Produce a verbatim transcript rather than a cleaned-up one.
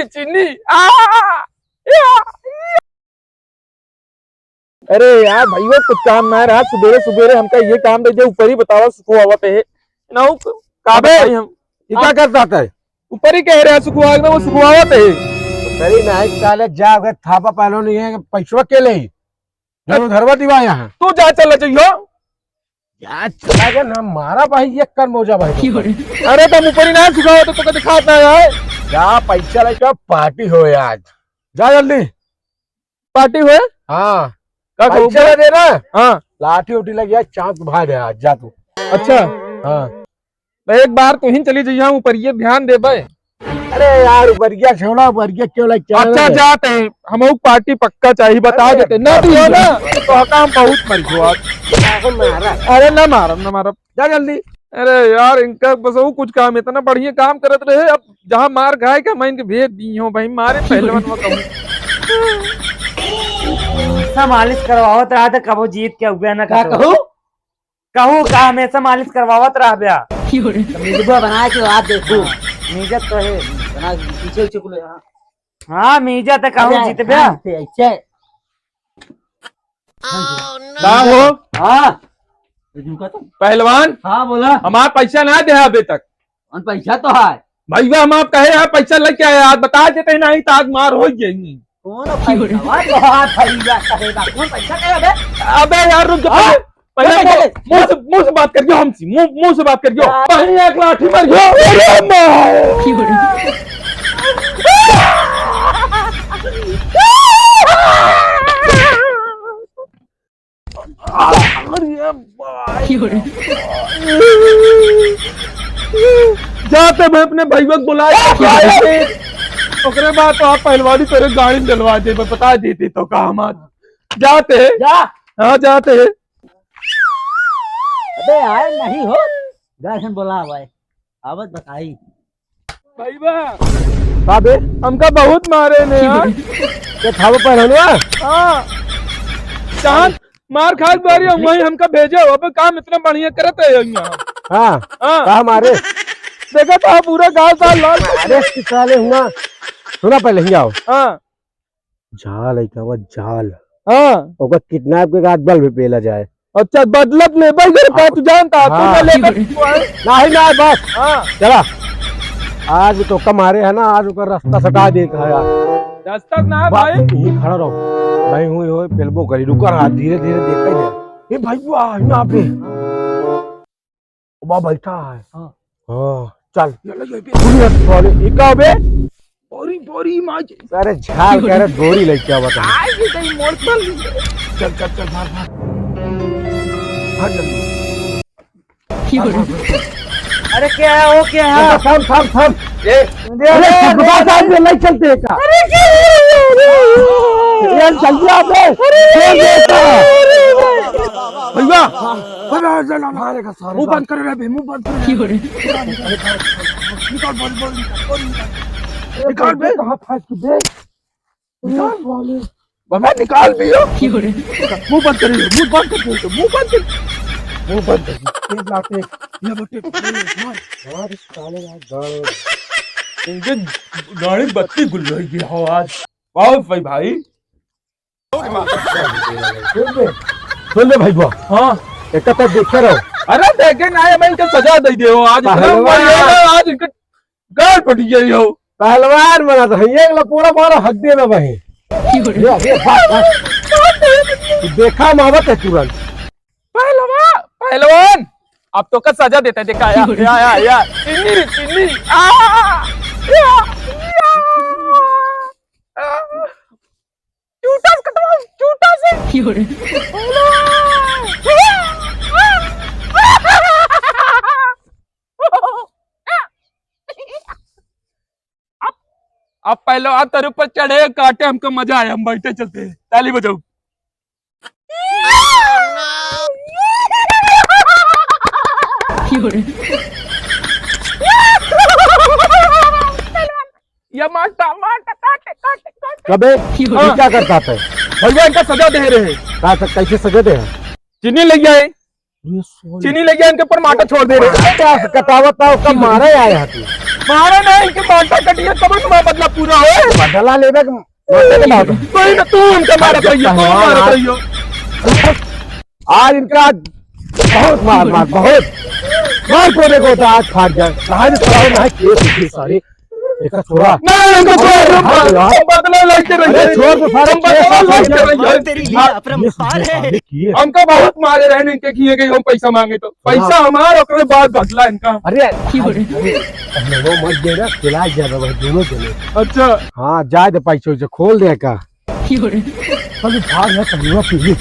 चीनी, आ, या। अरे यार भइया, कुछ काम ना रहा, सुबेरे सुबेरे हमका ये काम दे दे, ऊपर ही बतावा सुखवावत है ना, उ का अबे, बताई हम। ये का करता है? ऊपर ही कह रहे हैं सुखवा, एकदम वो सुखवावत है। ऊपर ही नहीं, साले जा, अगर थापा पहनो नहीं है, पैसवा के ले? जो धरवा दिवा यहाँ। तू जा, चल जाइयो। जा, चला गया ना, मारा भाई, ये कर मौजा भाई। अरे, तुम ऊपर ही ना सुखावा, तो तुमको दिखाता है। जा, पैसा लेके आओ, पार्टी होए आज। जा जल्दी। पार्टी होए? हाँ। का कहू पैसा बे? दे ना। हाँ। लाठी उठी लगी है, चांद भाग है आज, जा तू। अच्छा। हाँ। तो एक बार तू ही चली जइहा, ऊपर ये ध्यान देबे। अरे यार, ऊपर क्या छोड़ा, ऊपर क्या क्यों लग, क्या अच्छा, लगे? जाते हैं, हमहू पार्टी पक्का चाहिए, बता अरे, देते। ना दियो ना, तो काम बहुत मर गयो आज। मारा। अरे, ना मारब, ना मारब, जा जल्दी। अरे यार, इनका बस वो कुछ काम, इतना बढ़िया काम करत रहे, अब जहाँ मार खाए के, मैं इनके भेज दी हूँ भाई, मारे पहलवान वो कहूँ। हमेशा मालिश करवावत रहा था, कबो जीत के हुआ ना का कतो। कहू? कहू का, हमेशा मालिश करवावत रह ब्या। तो मिजबा बना के बात देखू। हाँ, मिजत तो है। बना पीछे उछे कुल। हाँ, मिजत है, कहूँ अरे, जीत ब्या। हाँ, से ऐसे। का हो? हाँ। पहलवान, हाँ, बोला। हमार पैसा ना दे अबे तक। कौन पैसा तो है? भैया, हम आप कहे हैं, पैसा लेके आए, आज बता देते हैं, नहीं तो आज मार हो जाएंगी। कौन पैसा? वाह, वाह, भैया, कहेगा, कौन पैसा कहेगा बे? अबे यार, रुक जा, हाँ? पहले, पहले चल, मुंह, चल, मुंह से, मुंह से बात करियो हमसे, मुंह, मुंह से बात करियो। हाँ। पहले एक लाठी मार गयो। अरे माँ। अरे भाई। जाते मैं अपने भैया को बुलाए। ओकरे बाद तो आप पहलवानी तोरे गाड़ी में डलवा दे, मैं बता देती तो काम आज। जाते हैं। जा। हाँ, जाते हैं। अबे आए नहीं हो, घर से बोला हुआ है, आवत बताई। भैया, का बे? हमका बहुत मारे ने यार। के थावे पर हलवा? हाँ। चांद मार खाए बारी हम वहीं हमका भेजे हो। अबे काम इतना बढ़िया करत है यहाँ। हाँ। हाँ। का मारे? देखा तो पूरा गाँव साल लाल। अरे साले हुआ। सुना पहले ही आओ। हाँ। जाल है क्या वो जाल? हाँ। ओकर किडनैप के बाद बल भी पेला जाए। अच्छा, बदलत ले भाई, जरा का हाँ। तू जानता, तू हाँ। ना लेकर तू आए। नहीं, नहीं, बस। हाँ। चला। आज तो कम आ रहे हैं ना, आज ओकर रास्ता सटा दे कहा यार। रास्ता ना है बा-, भाई। यहीं खड़ा रहो। नहीं हुई हो, पेलबो करी। रुका रहा, धीरे धीरे देखा ही दे। ए भाई, वो आ, यहाँ पे। बा बैठा है। हाँ। हाँ, चल। ये लो, ये भी। पूरी हंस वाले, ये का बे? बोरी, बोरी, माँ जी। अरे झाल का रे, बोरी लेके आवा था। आज ये कहीं मोड़ पर। चल, चल, चल, भाग, भाग। भाग जल्दी। अरे क्या है, वो क्या है? थम, थम, थम। ए, अरे, अरे, अरे, अरे, अरे, नहीं चलते हैं क्या? अरे, क्या है? यार, जल्दी आ बे। अरे, ये देखो। अरे, अरे, अरे। भैया, अरे, अरे, अरे, मारेगा सारे मुंह का। बंद कर रे बे, मुंह बंद कर रे। क्यों रे? निकाल, निकाल, बोल, बोल, निकाल, बोल, निकाल। निकाल बे। कहाँ फंस गए? निकाल। अबे निकाल भी हो। क्यों रे? मुंह बंद कर रे, मुंह बंद कर दे, मुंह बंद कर। मुंह बंद कर। ये लाते, ये बटे, मार। मार साले का गाल। इंजन गाड़ी बत्ती गुल हो गई हो आज। वाह भाई, भाई। सुन बे, सुन बे भाई बुआ। हाँ। एक तो देखे रहो। अरे देखे ना है, मैं इनका सजा दे दे हो आज। इतना पहलवान। मजा आया, आज इनका गाल फट गई हो। पहलवान बना तो है, एक लपोड़ा मारो हड्डी में वही। ये, ये, बात, बात। तू देखा मावत है तुरंत। पहलवान, पहलवान, अब तो का सजा देता है, देखा, या, या, या, या। चिन्नी, चिन्नी, आ, या, या, आ। चूटा से कटवाओ, चूटा से। क्यों रे? अब, अब पहलवान तेरे ऊपर चढ़े, काटे, हमको मजा आया, हम बैठे चलते हैं। ताली बजाओ। क्यों रे? या मारता, मारता, काटे, काटे, काटे। कबे? क्यों? ये क्या करता था? भैया, इनका सजा दे रहे। का, का, कैसे सजा दे रहे? चीनी ले आए। ये सोल- चीनी ले आए, इनके ऊपर माटा छोड़ दे रहे। क्या कटावत था, कब मारा है यहाँ पे? मारा ना, इनके बाटा कटिया, तब तुम्हारा बदला पूरा हो। बदला लेबे के, लेबे के बात। कोई ना, तू हमका मारा भैया, तू मारा भैया। आज इनका बहुत मार, मार, बहुत मार को देखो तो आज फाट जाए। कहाँ से पड़ा है, ना केस उठी सारी। एक छोरा। नहीं, इनका छोरा, हाँ, यार। बदला लेके रहिए। अरे, छोड़ तो सारे, हम बदला लेके रहिए। तेरी ये अपरंपार है। साले किए। हमका बहुत मारे रहे इनके किए कि हम पैसा मांगे तो। पैसा हमारा, ओकरे बाद बदला इनका। अरे, अरे, पहले वो मत दे ना, खिला गया था भाई, दोनों जने। अच्छा। हाँ, जाए दे, पैसे वैसे खोल दे का। अभी भाग है, पहले वो पी ली।